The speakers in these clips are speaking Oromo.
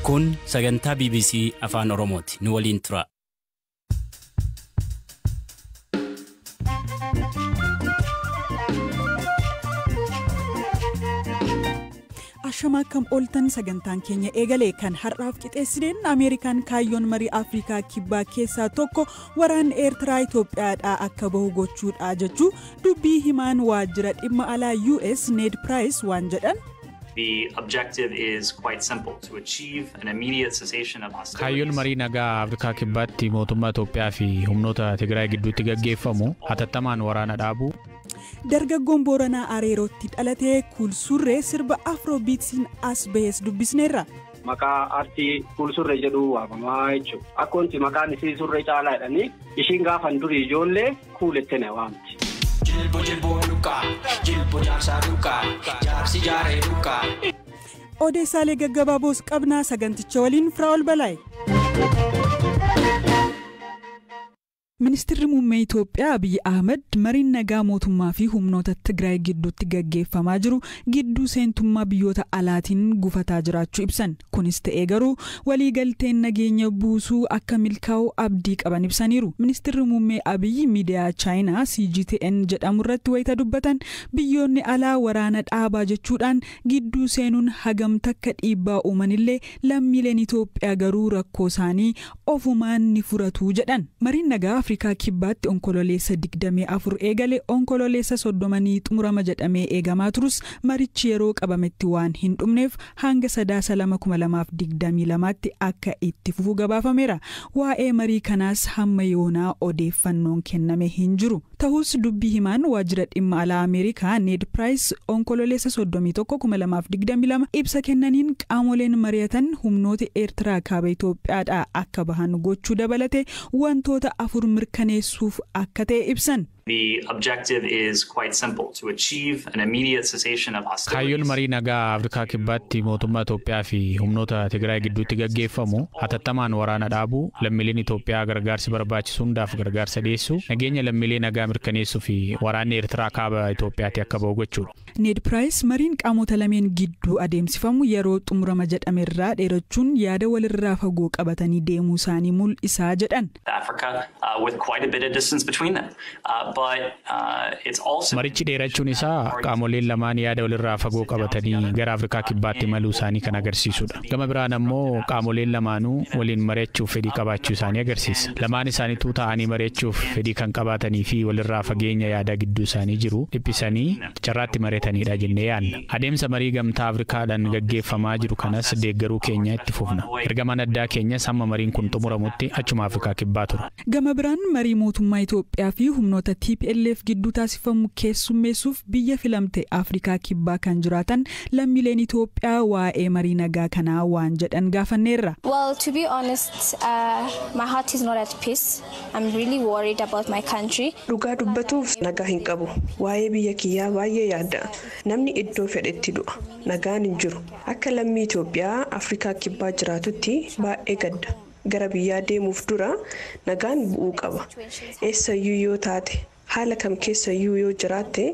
Kun sagantaa BBC Afaan Oromooti. Nu waliin tura. Ashamaa akkam ooltan. Sagantaan keenya eegale. Kan har'aaf qixeessineen, Ameerikaan kaayyoon marii Afrikaa Kibbaa keessaa tokko waraanni Eertiraa Itoophiyaadhaa akka bahu gochuudha jechuu dubbii himaan waajjira dhimma alaa US Ned Price waan jedhan. The objective is quite simple: to achieve an immediate cessation of hostilities. Kaayyoon marii nagaa Afrikaa Kibbaatti mootummaa Itoophiyaa fi humnoota Tigraay gidduutti gaggeeffamu hatattamaan waraana dhaabuu. Dargaggoon Booranaa Areerootti dhalatee Kuulsurree sirba Afrobeatsiin as bahees dubbisneerra. Maqaa aartii Kuulsurree jedhu waamamaa jechuudha. Akka wanti maqaan isii Surree Caalaa jedhanii, ishiin gaafan durii ijoollee kuulettee na waamti. Jilbo jilboo lukaa, jilbo jaarsaa lukaa, jaarsi jaaree lukaa. Odeessaalee gaggabaaboos qabnaa. Saganticha waliin Firaa'ol Balaay. Ministeerri muummee Itoophiyaa Abiyyi Ahmad mariin nagaa mootummaa fi humnoota Tigraay gidduutti gaggeeffamaa jiru gidduu seentummaa biyyoota alaatiin gufataa jiraachuu ibsan. Kunis ta'ee garuu waliigalteen nageenya buusuu akka milkaa'u abdii qaban ibsaniiru. Ministeerri muummee Abiyyi miidiyaa Chaayinaa CGTN jedhamu irratti wayita dubbatan, biyyoonni alaa waraana dhaabaa jechuudhaan gidduu seenuun hagam takka dhiibbaa uumanillee, lammiileen Itoophiyaa garuu rakkoo isaanii ofumaan ni furatu jedhan. Mariin nagaa Afrikaa Kibbaatti Onkololeessa 24 eegale Onkololeessa 30 xumurama jedhamee eegamaa turus, marichi yeroo qabametti waan hin dhumneef hanga Sadaasa 2, 2022tti akka itti fufu gabaafameera. Waa'ee marii kanaas hamma yoonaa odeeffannoon kenname hin jiru. Ta'us dubbii himaan waajjira dhimma alaa Ameerikaa Ned Price Onkololeessa 31, 2022 ibsa kennaniin, qaamoleen mari'atan humnoota Eertiraa kaaba Itoophiyaadhaa akka bahan gochuu dabalate wantoota afur mirkaneessuuf akka ta'e ibsan. The objective is quite simple: to achieve an immediate cessation of hostilities. Kaayyoon marii nagaa Afrikaa Kibbaatti mootummaa Itoophiyaa fi humnoota Tigraay gidduutti gaggeeffamu hatattamaan waraana dhaabuu, lammiileen Itoophiyaa gargaarsi barbaachisu hundaaf gargaarsa dhiyeessuu, nageenya lammiilee nagaa mirkaneessuu fi waraanni Eertiraa kaaba Itoophiyaatti akka bahu gochuudha. Ned Price mariin qaamota lameen gidduu adeemsifamu yeroo xumurama jedhamerraa dheerachuun yaada walirraa fagoo qabatanii deemuu isaanii mul'isaa jedhan. Africa with quite a bit of distance between them. But it's also Marichi dheerachuun isaa qaamoleen lamaan yaada walirraa fagoo qabatanii gara Afrikaa Kibbaatti imaluu isaanii kan agarsiisudha. Gama biraan ammoo qaamoleen lamaanuu waliin mari'achuuf fedhii qabaachuu isaanii agarsiisa. Lamaan isaaniituu ta'anii mari'achuuf fedhii kan qabaatanii fi walirraa fageenya yaadaa gidduu isaanii jiru dhiphisanii carraatti mari'atanidha jennee yaadna. Adeemsa marii Gamtaa Afrikaadhaan gaggeeffamaa jiru kanas deeggaruu keenya itti fufna. Ergamaan addaa keenyas hamma mariin kun xumuramutti achuma Afrikaa Kibbaa tura. Gama biraan marii mootummaa Itoophiyaa fi humnoota TPLF gidduu taasifamu keessummeessuuf biyya filamte Afrikaa Kibbaa kan jiraatan lammiileen Itoophiyaa waa'ee marii nagaa kanaa waan jedhan gaafanneerra. Well, to be honest, my heart is not at peace. I'm really worried about my country. Dhugaa dubbatuuf nagaa hin qabu. Waa'ee biyya kiyyaa baay'ee yaadda. Namni iddoo fedhetti du'a. Nagaan hin jiru. Akka lammii Itoophiyaa Afrikaa Kibbaa jiraatutti baay'ee gadda. Gara biyyaa deemuuf dura nagaan bu'uu qaba. Eessayyuu yoo taate, haala kam keessayyuu yoo jiraatte,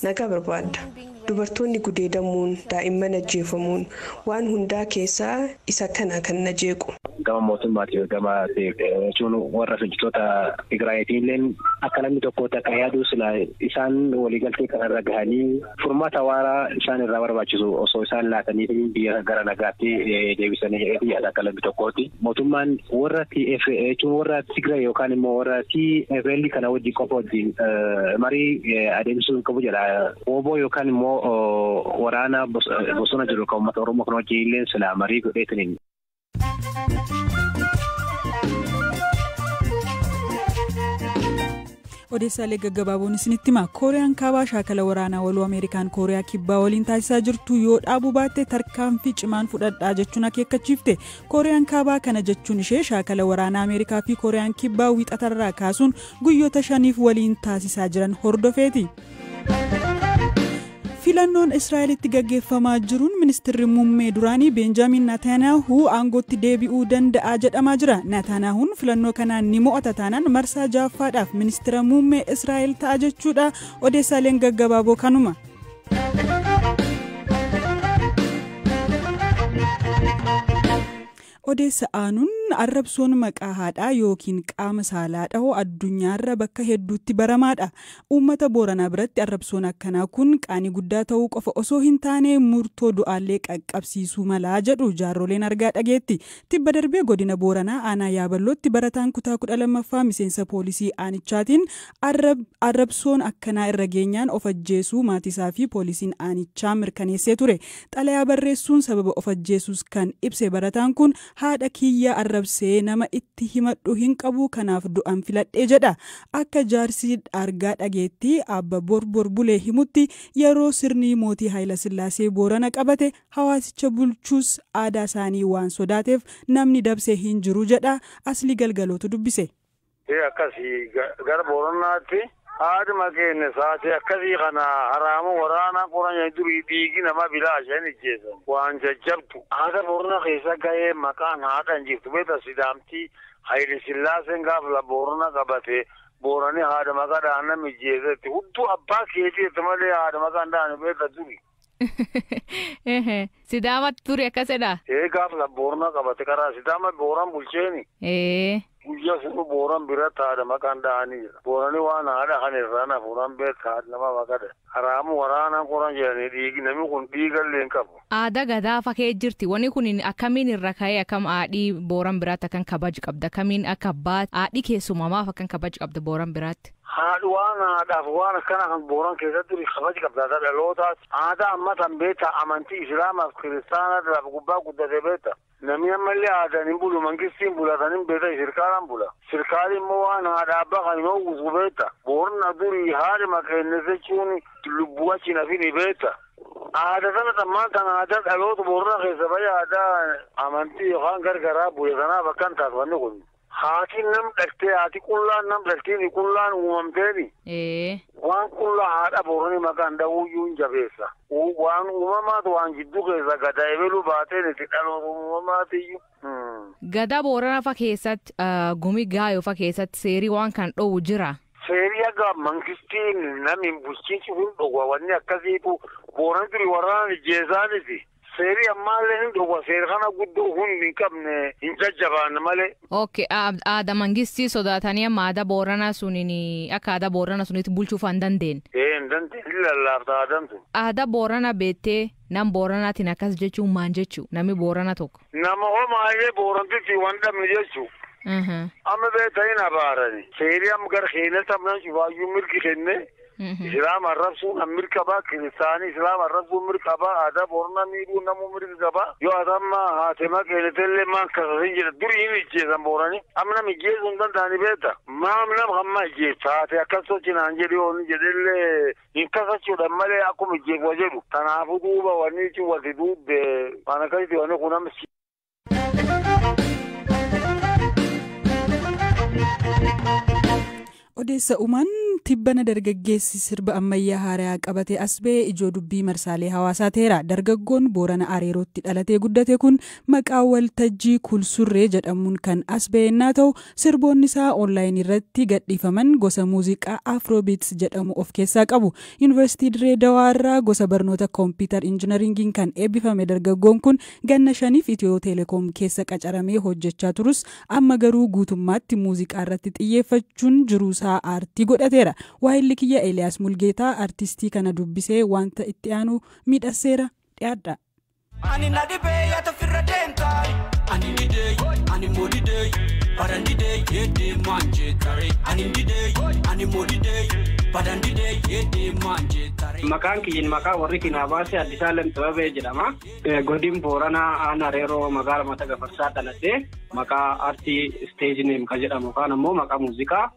nagaa barbaadda. Dubartoonni gudeedamuun, daa'imman ajjeefamuun, waan hundaa keessaa isa kana kan na jeequ. Gama mootummaatii gama jechuun warra fincitoota Tigraayitiin illee akka namni tokkotti akka yaadu sila isaan waliigaltee kanarra gahanii furmaata waaraa isaan irraa barbaachisu osoo isaan laatanii biyya gara nagaatti deebisanii yaada akka namni tokkooti. Mootummaan warra TF jechuun warra Tigraay yookaan immoo warra TFL kana wajjin qofa wajjin marii adeemsisuu hin qabu jedha. WBO yookaan immoo waraana bosona jiru kan uummata Oromoo kana wajjin illee sila marii godheetiniin. Odeessaalee gaggabaaboon isinitti hima. Kooriyaan Kaabaa shaakala waraanaa waloo Ameerikaan Kooriyaa Kibbaa waliin taasisaa jirtu yoo dhaabuu baatte tarkaanfii cimaan fudhadhaa jechuun akeekkachiifte. Kooriyaan Kaabaa kana jechuun ishee shaakala waraanaa Ameerikaa fi Kooriyaan Kibbaa Wiixatarraa kaasuun guyyoota 5f waliin taasisaa jiran hordofeeti. Filannoon Israa'elitti gaggeeffamaa jiruun ministeerri muummee duraanii Beenjaamin Naataanaahuu aangootti deebi'uu danda'a jedhamaa jira. Naataanaahuun filannoo kanaan ni mo'ata taanaan marsaa ja'affaadhaaf ministeera muummee Israa'el ta'a jechuudha. Odeessaaleen gaggabaaboo kanuma. Odeessa aanuun arrabsoon maqaa haadhaa yookiin qaama saalaa dhahoo addunyaarra bakka hedduutti baramaadha. Uummata Booranaa biratti arrabsoon akkanaa kun qaanii guddaa ta'uu qofa osoo hin taane murtoo du'aallee qaqqabsiisuu malaa jedhu jaarroleen argaa dhageetti. Tibba darbee godina Booranaa aanaa Yaaballootti barataan kutaa 12ffaa miseensa poolisii aanichaatiin arrabsoon akkanaa irra geenyaan of ajjeesuu maatiisaa fi poolisiin aanichaa mirkaneessee ture. Xalayaa barreessuun sababa of ajjeesuus kan ibse barataan kun haadha kiyya arrabsee nama itti himadhu hin qabu, kanaaf du'an filadhee jedha. Akka jaarsi argaa dhageetti abba Borbor Bulee himutti yeroo sirni mootii Haayila Sillaasee Boorana qabate hawaasicha bulchuus aadaa isaanii waan sodaateef namni dabsee hin jiru jedha. Aslii Galgalootu dubbise. Akkasii gara Booranaatti haadhuma keenya saate akkasii kana haraamu waraana qoranya durii dhiigi nama bilaashan ijjeessan waan jajjabdu. Haadha Boorana keessa gahee maqaan haadha hin jirtu beekta. Sidaamtii Hayili Sillaaseen gaafa Boorana qabate Boorani haadha maqaa dhaan nama ijjeessetti hudduu abbaa keetiitti malee haadha maqaan dhaan beekta duri. Sidaama turi akkasidha. Ee, gaafa Boorana qabate karaa Sidaama Booran bulcheeni. Guyyaa sun Booran biratti haadha maqaan dhahanii jira. Boorani waan haadha kan irraa nafuudhaan beekta haadha nama maqaa haraamu waraanaan qoran jedhanii dhiigi namni kun dhiigallee hin qabu. Aadaa gadaa fakee jirti. Wanni kun akkamiin irra ka'ee akkam haadhii Booran biraatti akkan kabaju qabda? Akkamiin akka abbaa haadhii keessumamaaf akkan kabaju qabda Booran biraatti? Haadhi waan haadhaaf waan akkana kan Booran keessatti kabaji qabda dhalootaati. Aadaa amma tan beekta amantii Islaamaaf kiristaanaa lafa gubbaa guddate beekta. Namni ammallee aadaan hin bulu, mangistiin bulatan hin beekta, sirkaalaan bula. Sirkaali immoo waan haadha abbaa kan hin oowwisu beekta. Boorana durii haadha maqeennes jechuun lubbuu achi nafin beekta. Aadaa sana tammaan tan aadaa dhaloota Boorana keessa bahee aadaa amantii yookaan gargaraa bule kanaaf akkan taasifanni kun. Haati nam dhaltee haati qullaan nam dhalteeni qullaan uumamteeni. Waan qullaa haadha Boorani maqaan dha'uuyyuu hin jabeessa. Waan uumamaatu waan jidduu keessa gadaa ebeluu baateen itti dhaloota uumamaatiyyuu. Gadaa Boorana fa keessatti gumi gaayoo fa keessatti seerii waan kan dhoowwu jira. Seerii akka mangistiin namni bulchiinsi kun dhowwa wanni akkasiitu Booran duri waraana ijjeesaaniti. Seerii ammaallee hin dhowwa, seera kana guddoo hundi hin qabne hin jajjabaanne malee. Okay, aadaa mangistii sodaatanii amma aadaa Booranaa suniin akka aadaa Booranaa sunitti bulchuuf hin dandeenye. Ee, hin dandeenye, hin lallaafta aadaan sun. Aadaa Booranaa beektee nam Booranaatiin akkas jechuun maan jechuu namni Booranaa tokko? Nama homaayyee Boorantitti waan dhabne jechuu. Amma beektaa hin abaarani. Seerii amma gara keenyatti amma cufaayyuu mirgi kenne. Islaama arrabsuun mirga qabaa, kiristaanii islaama arrabsuun mirga qabaa, aadaa Booranaa miidhuu namuu mirga qabaa. Yoo atamma haatema keenyatellee maan kasasin jedha durii hin ijjeessan Boorani. Amma nama ijjeesuu hin danda'ani beekta. Maam nama hamma ijjeessa haate akkas tolchinaan jedhu yoo inni jedhellee hin kasachuudhaan malee akkuma ijjeessu jedhu. Kanaafuu duuba wanni jechuun wanti duubbe waan akkasitti wanni kun amma. Odeessa uumaan tibbana dargaggeessi sirba ammayyaa haaraa qabatee as ba'ee ijoo dubbii marsaalee hawaasaa ta'eera. Dargaggoon Boorana Areerootti dhalatee guddate kun maqaa waltajjii Kulsurree jedhamuun kan as ba'e yennaa ta'u, sirboonni isaa onlaayinii irratti gadhiifaman gosa muuziqaa Afrobeats jedhamu of keessaa qabu. Yuunivarsiitii Dirree Dawaa irraa gosa barnoota kompiitar injinaringiin kan eebbifame dargaggoon kun ganna 5f Itiyoo Teleekoom keessa qacaramee hojjechaa turus amma garuu guutummaatti muuziqaa irratti xiyyeeffachuun jiruusaa aartii godhateera. Waayilli kiyya Eeliyaas Mulgeetaa artistii kana dubbisee wanta itti aanu miidhasseera dhiyaadha. Ani na dhibee yaa tofirra deemtaa. Ani didee, ani moo didee, badan didee yeedee maan jeetare. Ani didee, ani moo didee, badan didee yeedee maan jeetare. Maqaan kiyyin maqaa warri kinaa baase Addisaalem Xibabee jedhama. Godin Booranaa aanaa Areeroo magaala Mata Gafarsaa dhaladhee maqaa aartii isteeji neem kan jedhamu yookaan ammoo maqaa muuziqaa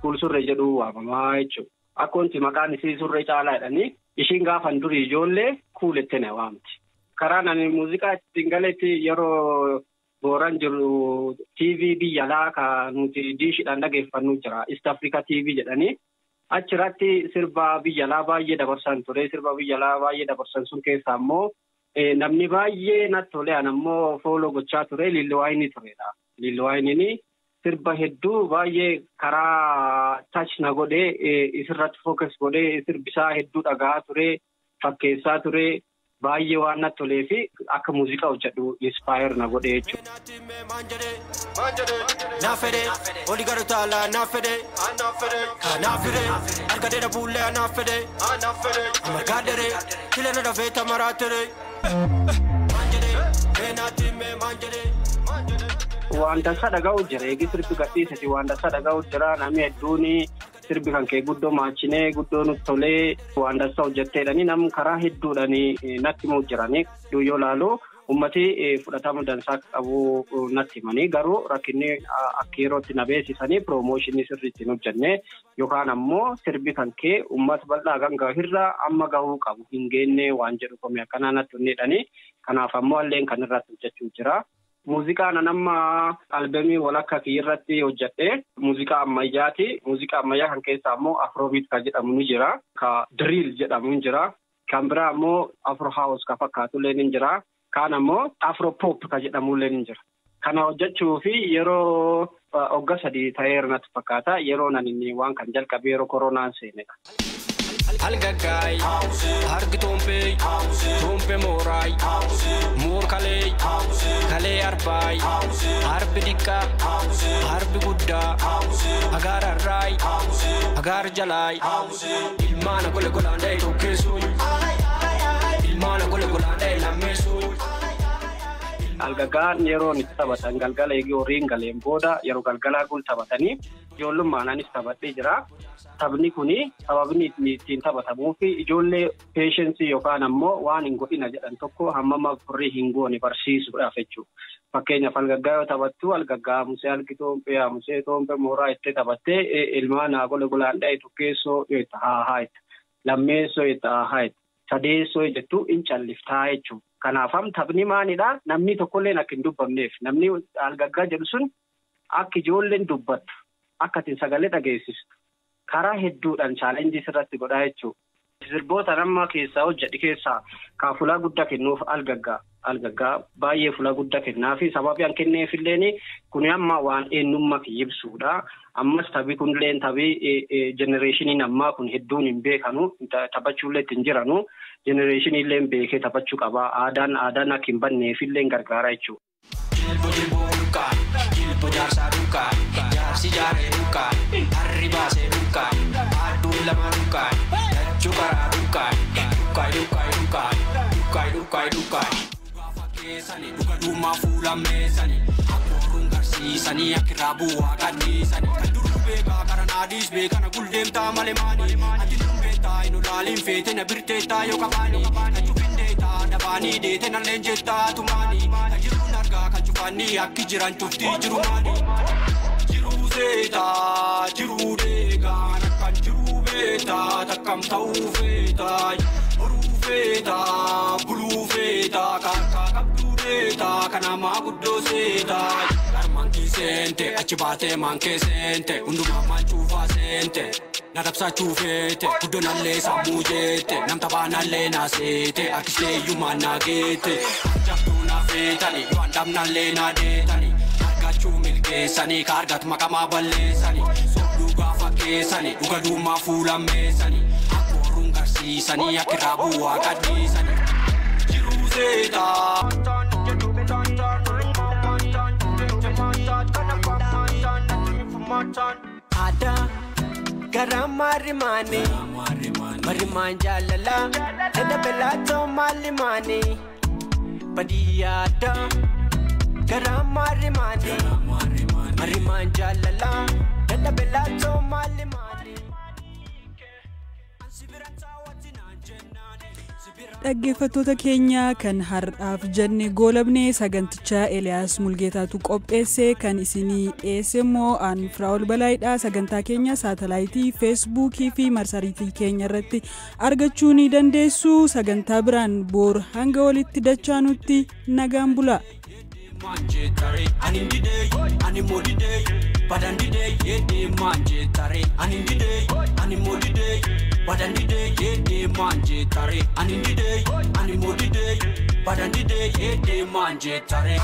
Kulsurree jedhu waamamaa jechuudha. Akka wanti maqaan isii Surree Caalaa jedhanii ishiin gaafan durii ijoollee kuulettee na waamti. Karaan ani muuziqaa ittiin galetti yeroo Booran jiru TV biyya alaa kan nuti diishiidhaan dhageeffannu jira. East Africa TV jedhanii achirratti sirba biyya alaa baay'ee dabarsan ture. Sirba biyya alaa baay'ee dabarsan sun keessaa immoo namni baay'ee natti tole an ammoo fooloo gochaa ture Lil Wayne turedha. Lil Wayne sirba hedduu baay'ee karaa touch na godhee isirratti focus godhee sirbisaa hedduu dhaga'aa ture, fakkeessaa ture. Baay'ee waan natti tolee fi akka muuziqaa hojjedhu inspire na godhe jechuudha. Waan dansaa dhaga'u jira. Eegi sirbi gadhiisati waan dansaa dhaga'u jira. Namni hedduun sirbi kan kee guddoo maachinee guddoo nutti tolee waan dansaa hojjetteedhani namni karaa hedduudhaan natti himuu jirani. Yoo ilaalu uummati fudhatama dansaa qabu natti himanii garuu rakkinni akka yerootti na beeksisanii piroomooshinii sirriitti hin hojjenne yookaan ammoo sirbi kan kee uummata bal'aa kan gahirra amma gahuu qabu hin geenne waan jedhu komii akkanaa natti himneedhani. Kanaaf ammoo alleen kan irratti hojjechuu jira. Muuziqaan amma albeemii walakkaa irratti hojjedhe muuziqaa ammayyaati. Muuziqaa ammayyaa kan keessaa ammoo afrobeat kan jedhamu ni jira. Ka drill jedhamu ni jira. Kan biraa ammoo afro house kan fakkaatu illee ni jira. Kaan ammoo afro pop kan jedhamu illee ni jira. Kana hojjechuu fi yeroo waggaa 3 ta'eera natti fakkaata. Yeroo inni waan kan jalqabe yeroo koronaan seenedha. Algaggaay harki toompee toompee mooraay moor kalee kalee arbaay harbi dhiqqaa harbi guddaa agaar arraay agaar jalaay ilmaana gole golaan dha'e tokkeessuun ilmaana gole golaan dha'e lammeessuun. Algaggaan yeroo itti taphatan galgala eegee horiin galeen booda yeroo galgalaa gul taphatanii ijoollummaan anis taphadhee jira. Taphni kuni sababni ittiin taphatamuu fi ijoollee peeshensii yookaan ammoo waan hin godhina jedhan tokko hammam horii hin goone barsiisuudhaaf jechuudha. Fakkeenyaaf algaggaa yoo taphattu algaggaa musee algi toompee musee toompee mooraa itti taphattee ilmaan gola golaan dha'e tokkeessoo itti haa itti lammeessoo itti haa itti sadeessoo jettu hin calliftaa jechuudha. Kanaafam taphni maalidhaa namni tokkolleen akka hin dubbamneef namni algaggaa jedhu sun akka ijoolleen dubbattu akka ittiin sagalee dhageessistu karaa hedduudhaan chaalenjii sirratti godhaa jechuudha. Sirboota nama keessaa hojjedhe keessaa kan fulaa guddaa kennuuf algaggaa. Algaggaa baay'ee fulaa guddaa kennaa fi sababii an kenneefilleen kun amma waan eenyummaa kiyya ibsuudha. Ammas taphi kunillee taphi jenereeshiniin ammaa kun hedduun hin beekanu taphachuullee ittiin jiranu jenereeshiniillee beekee taphachuu qaba. Aadaan aadaan akka hin banneefillee gargaara jechuudha. Jilbo jilboo duukaa, jilbo jaarsaa duukaa, jaarsi jaaree duukaa, harri baasee duukaa, aduun lama duukaa, lachuu karaa duukaa, duukaa duukaa duukaa, duukaa duukaa duukaa. Dhuga duumaa fuula meesanii, akkooruun garsiisanii, akka irraa bu'aa gadhiisanii. Kan duruu beekaa karaa naadis beekana guldeemtaa malee maanii. Ati nuun beektaa hin olaaliin feete na birteettaa yoo qabaanii. Kan cufindeetaa dhabaanii deete na leenjettaa tumaanii. Kan jiruun argaa kan cufaanii akki jiran cuftii jiru maanii. Jiruu seetaa jiruu deegaan akkan jiruu beektaa takkam ta'uu feetaa. Horuu feetaa buluu feetaa kaarkaa qabduu deetaa kanamaa guddoo seetaa. Garmaankii seente achi baatee maankee seente hundumaa maal cuufaa seente. Nadabsaa cuufeete guddonallee sammuu jeete namta baanallee naaseete akkisee iyyumaan naageete. Jabduu naa feetani waan dhabnallee naa deetani. Argachuu milkeessanii ka argatu maqamaa balleessani. Sobduu gaafa keessani dhuga duumaa fuula meessani. Akkooruun garsiisanii akka irraa bu'aa gadhiisani. Jiruu seetaa. Aadaa garaa maarimaanii marimaan jaalalaa dada belaatoo maalimaanii badiyaadaa garaa maarimaanii marimaan jaalalaa dada belaatoo maalimaanii. Dhaggeeffattoota keenya kan har'aaf jenne goolabne saganticha Eliyaas Mulgeetaatu qopheesse kan isinii dhiyeesse immoo aan Firaa'ol Balaayidha. Sagantaa keenya saatalaayitii, feesbuukii fi marsariitii keenya irratti argachuu ni dandeessu. Sagantaa biraan boor hanga walitti dachaanutti nagaan bula. Badandide yede manje tare anindide animodide badandide yede manje tare.